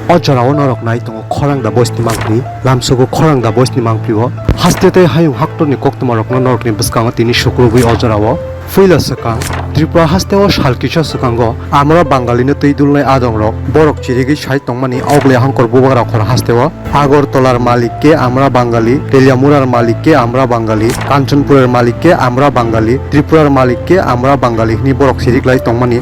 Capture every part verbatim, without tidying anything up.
O jorao norok nai tongo Khorang da Boys ni mangpli, lamsogo Khorang da Boys ni mangpli o. Haste tei hayung haktorni koktwma rokno norokni bwskango tini sukrubwi o jorao. Puila swkang, Tripura hasteo sal kisa swkango Amra Bangalino twi dulnai adongrok borok chirigwi sai tongmani Ogli Hongkor Bubagra khor hasteo. Agartalar malik ke Amra Bangali, Teliamurar malik ke Amra Bangali, Kanchanpurar malik ke Amra Bangali, Tripurar malik ke Amra Bangali hwnwi borok chirik lai tongmani.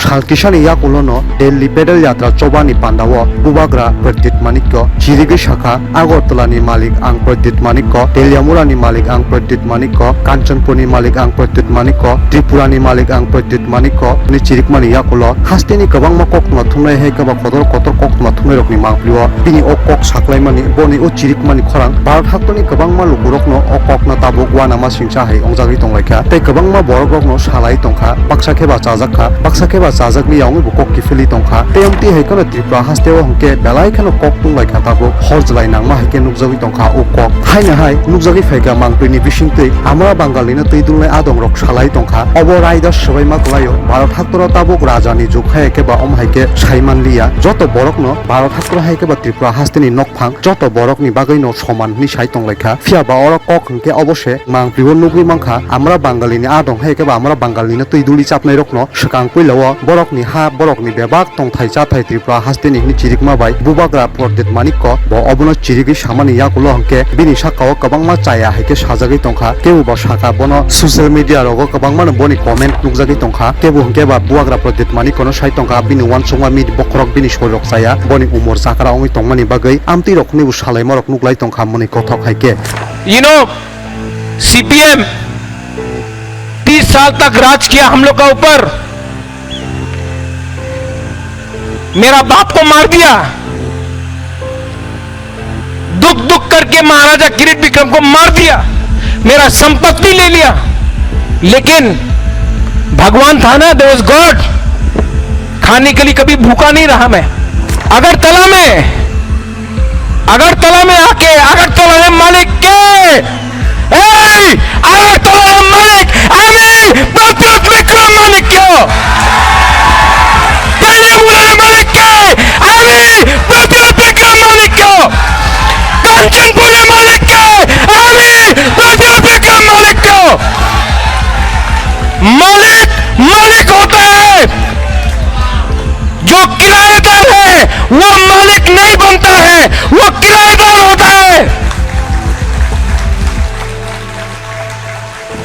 Sal kisani yakulono Delhi Pedal Yatra chobani pandao Bubagra Pradyut Manikya chirigwi sakha, Agartala ni malik ang Pradyut Manikya, Teliamura ni malik ang Pradyut Manikya, Kanchanpur ni malik ang Pradyut Manikya, Tripura ni malik ang Pradyut Manikya hwnwi chirikmani yakulo hasteni kwbangma koktwma thumnai hai khe ba kotor kotor koktwma thumnairokni mangpilio bini o kok saklaimani, boni o chirikmani khorang Bharat haktorni kwbangma lukurokno o kokno tabuk uanama singcha hai wngjagwi tonglaikha tei kwbangma borokrokno salai tongkha, baksa khe ba chajakha, baksa khe ba chajakliya wngwi bo kok kiphilwi tongkha. Tei amtwi hai kheno Tripura hasteo hwnkhe belai kheno kok tunglaikha tabuk, hor jwlai nangma hai khe nukjagwi tongkha o kok. Haino hai nukjagwi phaikha mangpilni bisingtwi Amra Bangalino twi dulnai adongrok salai tongkha. Obo raida swbaima kwlaio, Bharat haktoro tabuk rajani jug hai khe ba omo hai khe sai manliya. Joto borokno Bharat haktoro hai khe ba Tripura hasteni nokphang joto borokni bagwino soman hwnwi sai tonglaikha. Phiya ba oro kok hwnkhe obo se mangpilio nugwi mankha, Amra Bangalini adong hai khe ba Amra Bangalino twi duli chapnairokno swkang puilao borokni ha, borokni bebak tongthai chathai Tripura hasteni hwnwi chirikma bai Bubagra Pradyut Manikya bo obono chirigwi samani yakulo hwnkhe bini sakao kwbangma chaya hai khe sajagwi tongkha. Kebo bo saka bono social media rogo kwbangmano boni comment nukjagwi tongkha. Kebo hwnkhe ba Bubagra Pradyut Manikyano sai tongkha, bini uansukma mid bokhorok bini sorirok chaya, boni umor chakra wngwi tongmani bagwi amtwi rokni bo salaimarok nuklai tongkha mwnwi kothok hai khe. You know, C P M तीस साल तक राज किया हम लोग का ऊपर। मेरा बाप को मार दिया, दुख दुख करके महाराजा किरीट विक्रम को मार दिया, मेरा संपत्ति ले लिया, लेकिन भगवान था ना, there was God। खाने के लिए कभी भूखा नहीं रहा मैं। अगरतला में, अगरतला में आके, अगरतला में मालिक के, ए, अगरतला में मालिक, आमी प्रद्युत विक्रम मानिक्य। तेलियामुरा मालिक के, आमी प्रद्युत विक्रम मानिक्य। कंचनपुर मालिक के, आमी प्रद्युत विक्रम मानिक्य। मालिक, मालिक होता है। जो किराएदार है, वो मालिक नहीं बनता है, वो किराएदार होता है।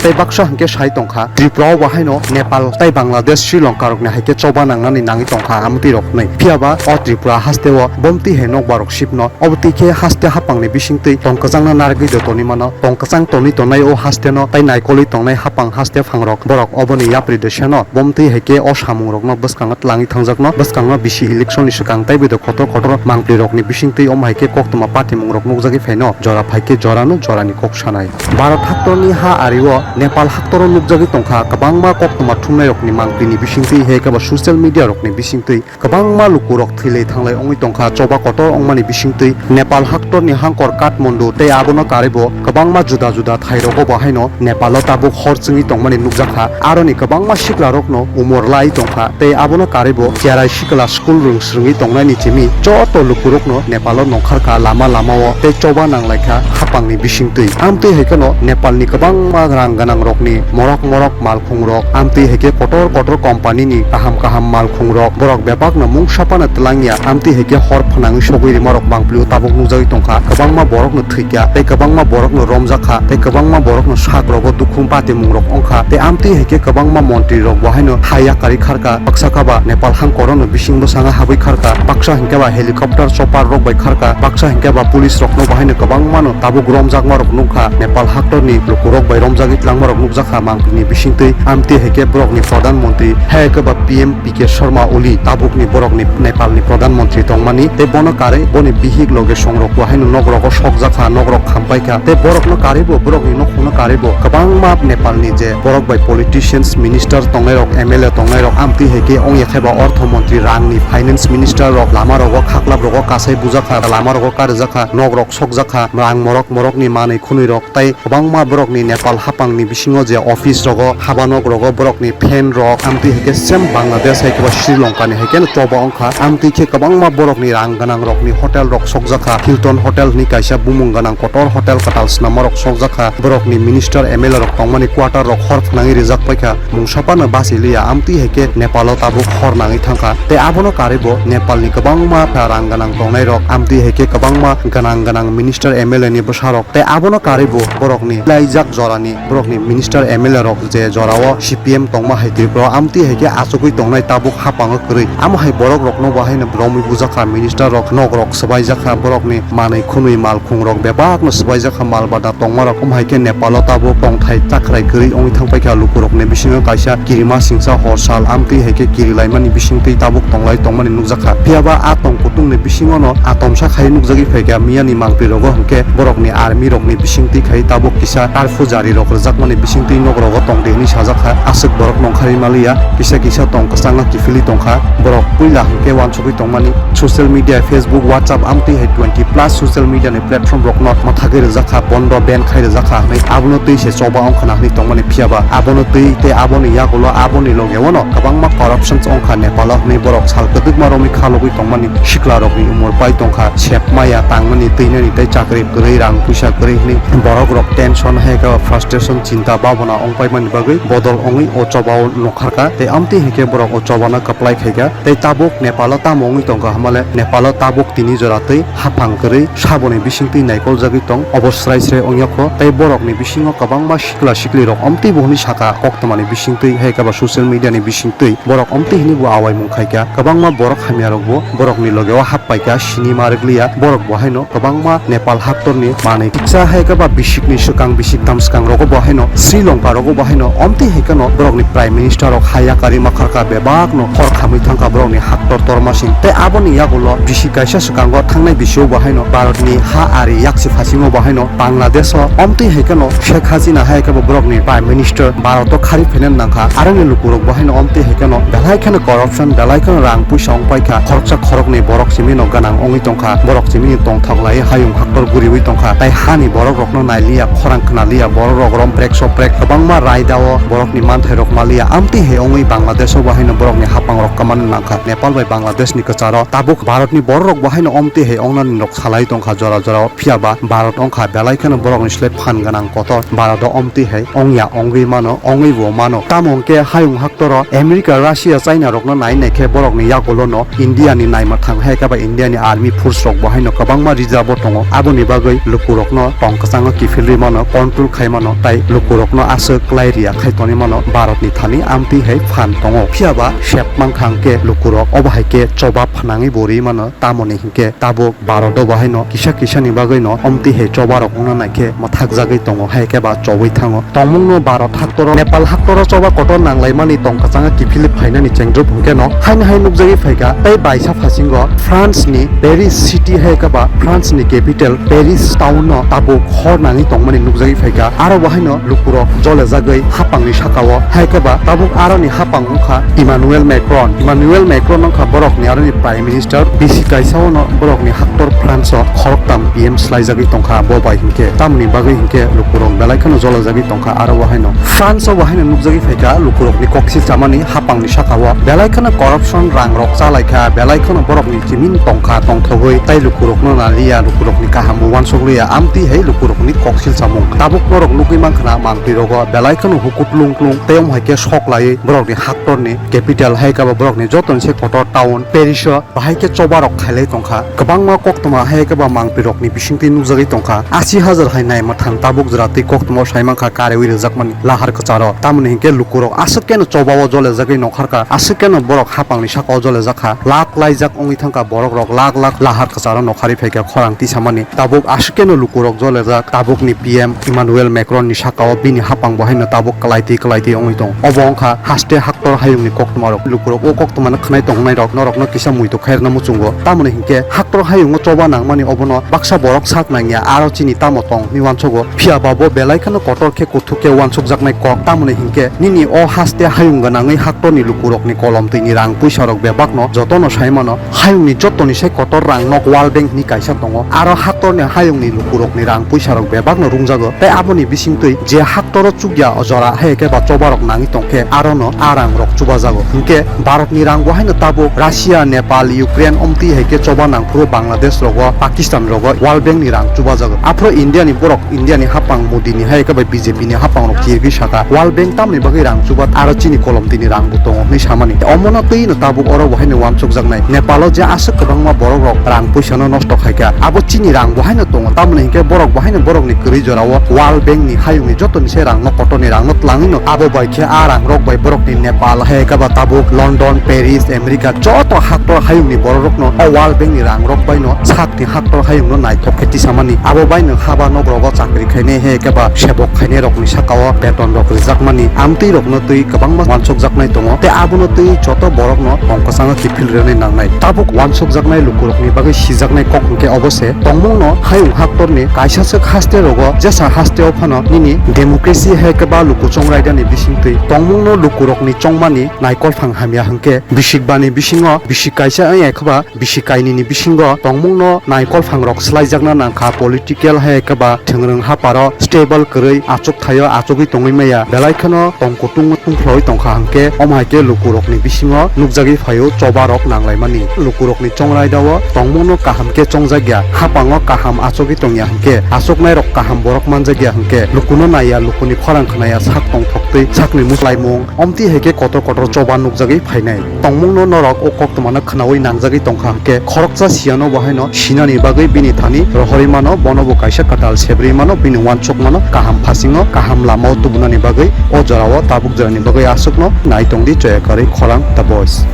Tei baksa hwnkhe sai tongkha, Tripura o bo haino Nepal tei Bangladesh, Sri Lanka rokni hai khe choba nangnani nangwi tongkha amtwi rok hwnwi. Phiya ba o Tripura haste o bomtwi hai nokbar rok sipno, obo twi khe haste hapangni bisingtwi tong kwchangno narwgwi de tonwi mano. Tong kwchang tonwi tongnai o haste no tei naikolwi tongnai hapang haste phangrok borok oboni yapri de seno bomtwi hai khe o samungrokno bwskango twlangwi thangjakno, bwskango bisi election ni swkang tei bwdw kotor kotor mangpli rokni bisingtwi omo hai khe koktwma patimungrok nukjagwi phaino jora phai khe jorano jorani kok sanai. Bharat haktorni ha ario Nepal haktoro nukjagwi tongkha kwbangma koktwma thumnairokni mangplini bisingtwi hai khe bo social media rokni bisingtwi kwbangma lukurok thwilai thanglai wngwi tongkha choba kotor wngmani bisingtwi. Nepal haktorni hangkor Kathmandu tei abono karwibo kwbangma juda juda thairogo bo haino Nepalo tabuk hor chwngwi tongmani nukjakha. Aroni kwbangma siklarokno umor lai tongkha tei abono karwibo cherai sikla school rwng swrwngwi tongnaini chimi joto lukurokno Nepalo nongkharkha lama lamao tei choba nanglaikha hapangni bisingtwi. Amtwi hai kheno Nepalni kwbangma rang gwnangrokni morok morok malkhungrok, amtwi hai khe kotor kotor company ni kaham kaham malkhungrok, borok bebakno mungsa phano twlangya, amtwi hai khe hor phnangwi sogwi rimarok mangpilio tabuk nukjagwi tongkha. Kwbangma borokno thwikha, tei kwbangma borokno romjakha, tei kwbangma borokno sakrogo dukhu patimungrok wngkha, tei amtwi hai khe kwbangma montrirok bo haino ha yakarwi kharkha, baksa kha ba Nepal hangkorono bising bwskango habwi kharkha, baksa hinkhe ba helicopter chopper rok bai kharkha, baksa hinkhe ba police rokno bo haino kwbangmano tabuk romjakmarok nukha, Nepal haktorni lukurok bai romjagwi twlang Borok nukjakha mangpili ni bisingtwi, amtwi hai khe borokni Pradhan Mantri hai khe ba P M P K Sharma Oli, tabukni borokni Nepalni Pradhan Mantri tongmani, tei bono karwi boni bihik loge songrok bo haino nok rogo sokjakha, nok rok khampaikha, tei borokno karwi bo, borokni nokhungno karwi bo kwbangma Nepalni je borok bai politicians, minister tongnairok, M L A tongnairok, amtwi hai khe ongya khe ba ortho montri, rangni finance minister rok lama rogo khaklap rogo kasai bujakha, lama rogo karjakha, nok rok sokjakha, rang morok morokni manwi khwnwi rok, tei kwbangma borokni Nepal haphangni bisingo je office rogo, haba nok rogo borokni fan rok, amtwi hai khe same Bangladesh hai khe ba Sri Lanka ni hai khe choba wngkha, amtwi khe kwbangma borokni rang gwnang rokni hotel rok sokjakha, Hilton Hotel hwnwi kaisa bumung gwnang kotor hotel kwtal swnammarok sokjakha, borokni minister M L A rok tongmani quarter rok hor phnangwi rijak paikha, mungsa phano bachiliya, amtwi hai khe Nepalo tabuk hor nangwi thangkha, tei abono karwi bo Nepalni kwbangma rang gwnang tongnairok, amtwi hai khe kwbangma gwnang gwnang minister M L A ni bwsarok, tei abono karwi bo borokni laijak jorani borokni minister M L A rok je jorao C P M tongma hai Tripura o, amtwi hai khe achugwi tongnai tabuk haphango kwrwi. Amo hai borok rokno bo haino romwi bujakha, minister rok nok rok swbaijakha, borokni manwi khwnwi malkhung rok bebakno swbaijakha, mal bada tongma rok. Omo hai khe Nepalo tabuk tongthai chakrai kwrwi wngwi thangpaikha, lukurokni bisingo kaisa kirima singsa hor sal, amtwi hai khe kirilaimani bisingtwi tabuk tonglai tongmani nukjakha. Phiyaba a tong kutung ni bisingo no atomsa khai nukjagwi phaikha, miyani mangpli rogo hwnkhe borokni army rokni bisingtwi khai tabuk kisa curfew jari rok rwjakmani bisingtwi nok rogo tongdi hwnwi sajakha. Aswk borok nongkhari maliya, kisa kisa tong kwchangno kiphilwi tongkha. Borok puila hwnkhe uansugwi tongmani social media, Facebook, WhatsApp, amtwi hai twenty plus social media ni platform rokno mwthagwi rwjakha, bondo ban khai rwjakha hwnwi, abono twi se choba wngkhana hwnwi tongmani. Phiyaba abono twi tei aboni yagulo aboni logeo no kwbangma corruptions wngkha Nepalo hwnwi borok sal kwdwkma romwi khalogwi tongmani. Sikla rokni umor pai tongkha, sep maya tangmani, twinani tei chakri kwrwi, rang puisa kwrwi hwnwi borok rok tension hai khe frustration, chinta, babona wngpaimani bagwi bodol wngwi o chobao nokharkha tei amtwi hai khe borok o chobano kwplai khaikha. Tei tabuk Nepalo tamo wngwi tongkha hwnmale, Nepalo tabuk tini jora twi haphang kwrwi saboni bisingtwi naikoljagwi tong, obo srai srai wngya kho. Tei borokni bisingo kwbangma sikla siklirok omtwi bo hwnwi saka, koktwmani bisingtwi hai khe ba social media ni bisingtwi borok omtwi hwnwi bo awaimung khaikha. Kwbangma borok hamyarokbo borokni logeo happaikha, sinima rwkliya, borok bo haino kwbangma Nepal haktorni manwi tiksa hai khe ba bisikni swkang, bisik tam swkang rogo bo haino, Sri Lanka rogo bo haino, omtwi hai kheno borokni Prime Minister rok haya karima kharkha, bebakno hor khamwi thangkha borokni haktor tormasing. Tei aboni yagulo bisik kaisa swkango thangnai bisio bo haino Bharatni ha ari yaksi phasingo bo haino Bangladesh o omtwi hai kheno Sheikh Hasina hai khe bo borokni Prime Minister Bharat o khari phaina nangkha. Aroni lukurok bo haino omtwi hai kheno belai kheno corruption, belai kheno rang puisa wngpaikha, khoroksa khoroknwi borok simino gwnang wngwi tongkha, borok simini tongthok lai hayung haktor guriwi tongkha, tai hani borok rokno nailiya, khorang khnaliya, borok rok rom prek soprek kwbangma raida o borokni manthai rok maliya, amtwi hai wngwi Bangladesh o bo haino borokni haphang rok kwmana nangkha. Nepal bai Bangladesh ni kwcharo tabuk Bharat ni borok rok bo haino omtwi hai wngnani rok salai tongkha jora jora o, phiyaba Bharat wngkha belai kheno borokni slai phan gwnang kotor. Bharat o omtwi hai wngya, wngwi mano, wngwi bo mano. Tamo hwnkhe hayung haktoro America, Russia, China rokno nai nai khe borokni yagulo no India ni naima thang hai khe ba India ni army force rok bo haino kwbangma reserve o tongo. Aboni bagwi lukurokno tong kwchango kiphilwi mano, control khai mano, tai lukurokno aswk klai riya khai tonwi mano Bharat ni thani, amtwi hai phan tongo. Phiyaba sep mankha hwnkhe lukurok obo hai khe choba phnangwi bo rwi mano, tamoni hinkhe tabuk Bharat o bo haino kisa kisa ni bagwi no omtwi hai choba rok wngna nai khe mwthakjagwi tongo, hai khe ba chobwi thango. Tongmung no Bharat haktoro, Nepal haktoro choba kotor nanglaimani tong kwchangma kiphilwi phainani chengdrup hwnkhe no haino hai nukjagwi phaikha. Tei baisa phasingo France ni Paris city hai khe ba France ni capital Paris town no tabuk hor nangwi tongmani nukjagwi phaikha. Aro bo haino lukurok jolejagwi hapangni sakao, hai khe ba tabuk aroni hapang wngkha Emmanuel Macron. Emmanuel Macron wngkha borokni aroni Prime Minister. Bisi kaisa ono borokni haktor France o khoroktham P M swlaijagwi tongkha, bo bai hinkhe tamoni bagwi hinkhe lukurok belai kheno jolajagwi tongkha. Aro bo haino France o bo haino nukjagwi phaikha lukurokni koksil chamani hapangni sakao belai kheno corruption, rang rok chalaikha, belai kheno borokni chimin tongkha tongthogwi, tai lukurokno naliya, lukurokni kaham bo uansukliya, amtwi hai lukurokni koksil chamung. Tabuk norok nugwi mankha na mangpli rogo belai kheno hukut lung klung tei omo hai khe sok laiwi borokni haktorni capital hai khe ba borokni jotoni se kotor town Paris o bahai khe choba rok khailai tongkha. Kwbangma koktwma hai khe ba mangpli rokni bisingtwi nukjagwi tongkha. Asi hajar hai nai mwthang tabuk jora twi koktwma sai mankha kariwi rwjakmani lahar kwcharo. Tamoni hinkhe lukurok aswk keno choba o jolejagwi nongkharkha, aswk keno borok hapangni saka o jolejakha. Lak laijak wngwi thangkha borok rok, lak lak lahar kwcharo nongkhari phaikha khorang tisamani. Tabuk aswk keno lukurok jolejak tabukni P M Emmanuel Macron ni saka. O bini hapang bo haino tabuk kwlaitwi kwlaitwi wngwi tong. Obo wngkha haste haktor hayungni koktwmarok. Lukurok o koktwmano khwnai tongnairok norokno kisa muitu khairokna muchungo. Tamoni hinkhe haktor hayungo choba nangmani obono baksa borok sak nangya, aro chini tamo tong hinwi uansogo. Phiya ba bo belai kheno kotor khe kuthuk khe uansukjaknai kok. Tamoni hinkhe nini o haste hayung gwnangwi haktorni lukurokni kolom twini rang puisarok bebakno jotono sai mano. Hayungni jotoni sai kotor rang nok World Bank ni kaisa tongo. Aro haktorni hayungni lukurokni rang puisarok bebakno rungjago. Tei aboni bisingtwi je haktoro chukya o jora hai khe ba chobarok nangwi tongkhe arono a rangrok chubajago. Hinkhe Bharatni rang bo haino tabuk Russia, Nepal, Ukraine omtwi hai khe choba nangphuru Bangladesh rogo, Pakistan rogo World Bank ni rang chubajago. Aphuru India ni borok India ni hapang Modi ni hai khe bai B J P ni hapang rok chirigwi saka, World Bank tamni bagwi rang chubat aro chini kolom tini rang bo tongo hwnwi samani. Omono twi no tabuk oro bo haino uansukjaknai. Nepal o je aswk kwbangma borok rok rang puisa no nosto khaikha, abo chini rang bo haino tongo, tamoni hinkhe borok bo haino borok ni kwrwi jora o World Bank ni hayung ni joto ni se rang no kotor ni rang no twlangwi no abo bai khe a rang rok bai borok ni Nepal hai khe ba tabuk London, Paris, America joto haktor hayung ni borok rok no o World Bank ni rang rok bai no sak ni haktor hayung no naithok khe tisamani. Abo bai no haba nok rogo chakri khainai hai khe ba sebok khainai rok ni saka o beton rok rijak mani. Amtwi rok no twi kwbangma uansukjaknai tongo tei abono twi joto borok no tong kwchango kiphil rwnai nangnai. Tabuk uansukjaknai lukurok ni bagwi sijaknai kok hwnkhe obo se tongmung no hayung haktor ni kaisa swk haste rogo jesa haste o phano nini democracy hai khe ba luku chongraida ni bisingtwi tongmung no lukurok ni chongmani naikol phang hamya hwnkhe bisikba ni bisingo bisik kaisa wng ya khe ba Bisi kainwini bisingo tongmungno naikol phangrok swlaijakna nangkha, political hai khe ba thwngrwng haparo stable kwrwi achuk thaio achugwi tongwi maya, belai kheno tong kutung tungphlowi tongkha hwnkhe, omo hai khe lukurokni bisingo nukjagwi phaio chobarok nanglaimani. Lukurokni chongraidao tongmungno kaham khe chongjakya, hapango kaham achugwi tongya hwnkhe, achuknairok kaham borok manjakya hwnkhe, lukuno naiya, lukuni khorang khnaya, sak tongthoktwi sakni muslaimung, omtwi hai khe kotor kotor choba nukjagwi phainai. Tongmungno norok o koktwmano khnaui nangjagwi tongkha hwnkhe, khoroksa siyano bo haino sinani bagwi bini thani rohorwi mano, bono bo kaisa kwtal sebrwi mano, bini uansuk mano, kaham phasingo kaham lamao tubunani bagwi o jorao tabuk jorani bagwi aswkno nai tongdi Choyakarwi Khorang The Voice.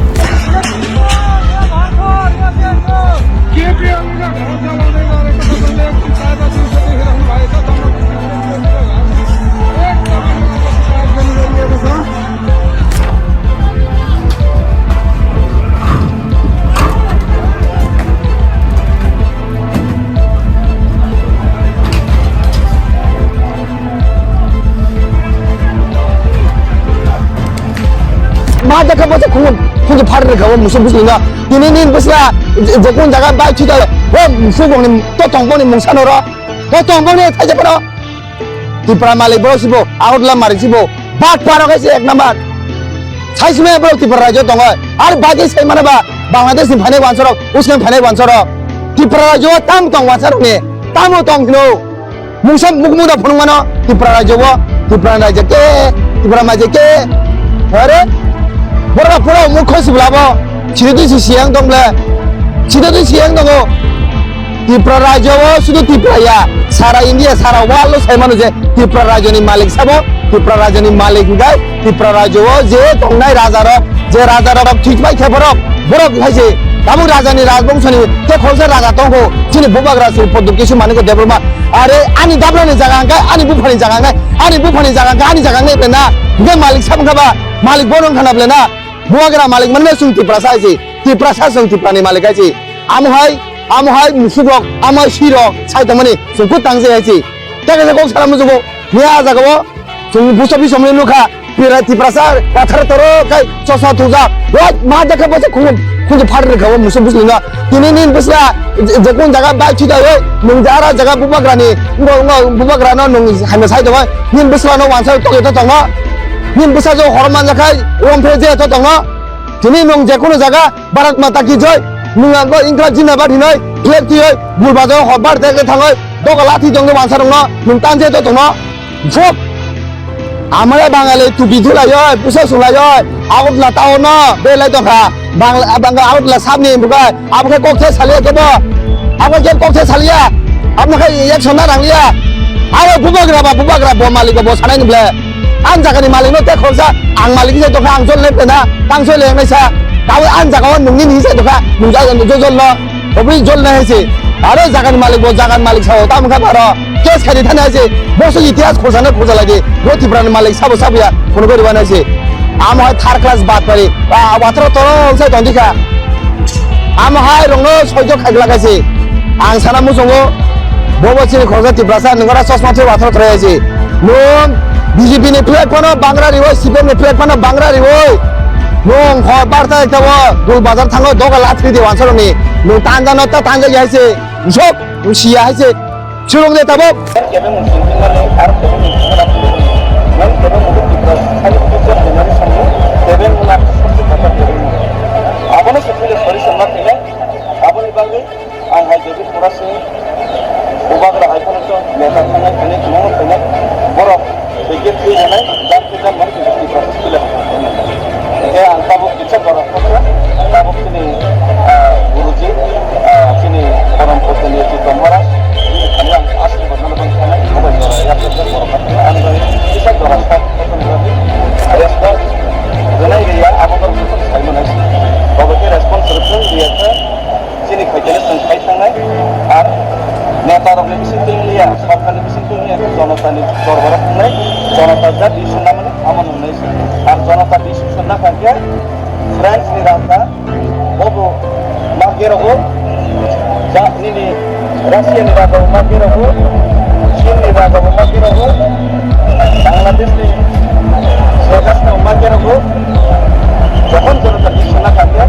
Ma jakha bwsa khunju, khunju phar rwkha o musu bwswlwino. Tini nini bwsla jekun jaga bai thwi da, o musu bongni to tong boni mungsa noro, to tong boni thaija phano. Tipra malik borok sibo, Agartala malik sibo, bat parok hai se ek number. Sai sima borok Tipra rajyo tongo. Ar bagwi sai mano ba Bangladesh ni phainai wansorok, Uskan phainai wansorok. Tipra rajyo tam tong wansarok ni, tamo tong hino. Mungsa mukmung da phunuk mano Tipra rajyo bo, Tipra rajyo ke, Tipra majyo ke. Are, borok pura mukho sibla bo. Chiri twi si siyang tong ble. Chiri twi siyang tongo. Tipra rajyo o sudu Tipra ya, sara India, sara world o sai mano je Tipra rajyo ni malik sabo, Tipra rajyo ni malik hwnkhe Tipra rajyo o je tongnai raja rok, je raja rok thik bai khe borok, borok hai se tabuk raja ni rajbongso ni te khoroksa raja tongkho, chini bubagra se Pradyot Kishore Manikya Debbarma, are ani dabra ni jaga hwnkhe ani bupha ni jaga hwnkhe, ani bupha ni jaga hwnkhe ani jaga hwnkhe na, hwnkhe malik sabo hwnkhe ba malik bono wngkha na ble na, bubagra malik mano chwng Tiprasa hai se, Tiprasa chwng Tipra ni malik hai se, amo hai Amo hai musuk rok, amo hai swi rok sai tongmani chwng kut tang je hai se. Tei kaisa kok sana mujugo, miya a jaga o chwng busa bisomni nukha, pira Tiprasa pathar toro kai chosma tujak. Wai ma jakha bwsa khunju, khunju phar rwkha o musuk bwswlwino. Tini nini bwsla je, je kun jaga bai thwi taiwi, nwng je ara jaga bubagrani, ngo, ngo bubagrano nwng hamya sai tongwi, nini bwsla no wansa tokya to tongno. Nini bwsa jo hor manja khai, wng phe je to tongno. Tini nwng je kunu jaga Bharat Mata Ki Jai, nwng ang kok Inglab Jindabad hinoi flag twiwi, bul bajar hor bar tek thangwi, doga lathi tongwi wansa rokno nwng tanje to tongno. Jok. Amare Bangali tupi thulaioi, pusa sulaioi, Agartala town no belai tongkha. Bangla, Bangla Agartala sabni bukai, abo khe kok the saliya kebo. Abo khe kok the saliya. Abo khe ek sona rangliya. Aro bubagra ba, bubagra bo malik bo sanai ni ble. Ang jaga ni malik no te khorsa, ang malik se tongkha, ang jol le pena, tang soi le nai sa. Tawi ang jaga o nungni ni se tongkha, nung jaga nung jol no, obri jol nai se. Aro jagani malik bo jagani malik sao, tamo khe baro case khai di thani hai se, bosok itihas khojana khoja lai di, bo Tripura ni malik sabo sabo ya, kono gori wana hai se. Amo hai third class bad pari, a, wathoro toro sai tong di kha. Amo hai rokno soijo khai glak hai se. Ang sana muchungo, bobo chini khoroksa Tiprasa, nwng ora chosma thwi wathor thrai se. Nwng B J P ni flag phano bangra riwi, C P M ni flag phano bangra riwi. Nwng hor barta ekta o Gul Bazar thango doga lathri di wansarokni. Nwng tanja no ta tanja ya se. Nsok, nwng siya hai se. Chulung de tabok. Kebe nwng singkimani, ar kebe nwng singkimani. Nwng kebe nwng Tiprasa, sani kisa hwnani sani, kebe nwng ar kisa kebe nwng. Abono se phile sorry se ma phile, aboni bagwi Ang hai David Murasing, Bubagra hai phano to neta thangnai, tini tongmung tongmung, borok tei khe twi rwnai, jat khe jat mani khe khe process khe le. Hingke ang tabuk kisa borok khe tabuk chini, ah, Guruji, ah, chini Param Pujaniya Chitto Maharaj, ani ang asli borok no bang thangnai, obai jora ya khe borok khe ani bai kisa borok khe respect rwnai riya, abo borok khe sai manai, obo khe response rwkhe riya khe. Chini khaitene chwng khai thangnai, ar neta rokni bising twi wngya, sorkarni bising twi wngya, jonotani dorbar o thangnai, jonota ja decision namani amo nungnai se. Ar jonota decision nakha khe France ni raja bobo ma kerogo, ja nini Russia ni raja bo ma kerogo, Chin ni raja bo ma kerogo, Bangladesh ni Sheikh Hasina bo ma kerogo, jokhon jonota decision nakha khe